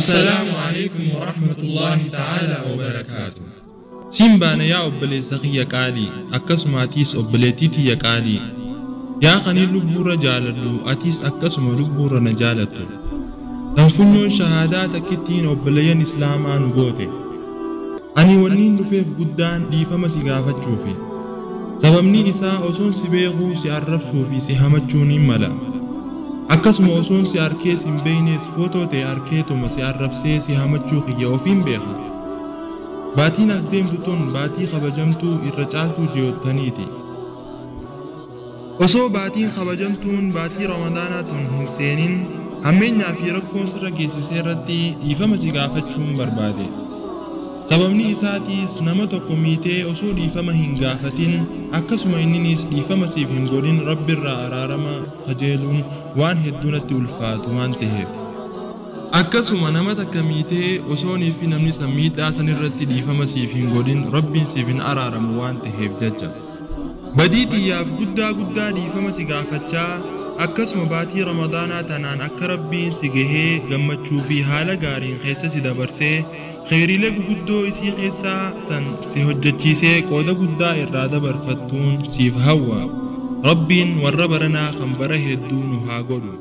Assalaamu Aleykum Warahmatullaahi Ta'aalaa Wabarakaatuh. Siin baana yaa obboleessa kiyya qaalii, akkasuma atiis obboleettii tiyya qaalii. Yaa kaniin lubbuurra jaaladhu, atiis akkasuma lubbuurra na jaalattu. Tan funyoon shahaadaa takkittiin obboleeyyan Islaamaa nu goote. Ani wanniin dhufeef guddaan dhiifama si gaafachuufi. Sababni isaa osoon si beekuu si arrabsuu fi si hamachuu niin mala. Akkasuma osoon si arkees hin beeynees footoo tee arkeetuma si arrabsee si hamachuu kiyya ofiin beeka. Baatiin as deemtu tun baatii kabajamtuu irra caaltuu ji'oottaniiti. Osoo baatiin kabajamtuun baatii Ramadaanaa tun hin seenin hammeenyaa fi rakkoon sirra geessise irratti dhiifama si gaafachuun barbaade. Sababni isaatiis nama tokko miitee osoo dhiifama hin gaafatin akkasuma inniniis dhiifama siif hin godhin Rabbirraa araarama kajeeluun waan hedduu natti ulfaatu waan taheef. Akkasuma nama takka miitee osoonii fi namni san miidhaa sanirratti dhiifama siif hin godhin Rabbiin siif hin araaramu waan taheef jecha. Badii tiyyaaf guddaa guddaa dhiifama si gaafachaa akkasuma baatii Ramadaanaa tanaan akka Rabbiin si gahee gammachuu fi haala gaariin keessa si dabarsee kheyriilee guguddoo isii keessaa san si hojjachiisee qooda guddaa irraa dabarfattuun siif hawwa. Rabbiin warra baranaa kan bara hedduu nu haa godhu.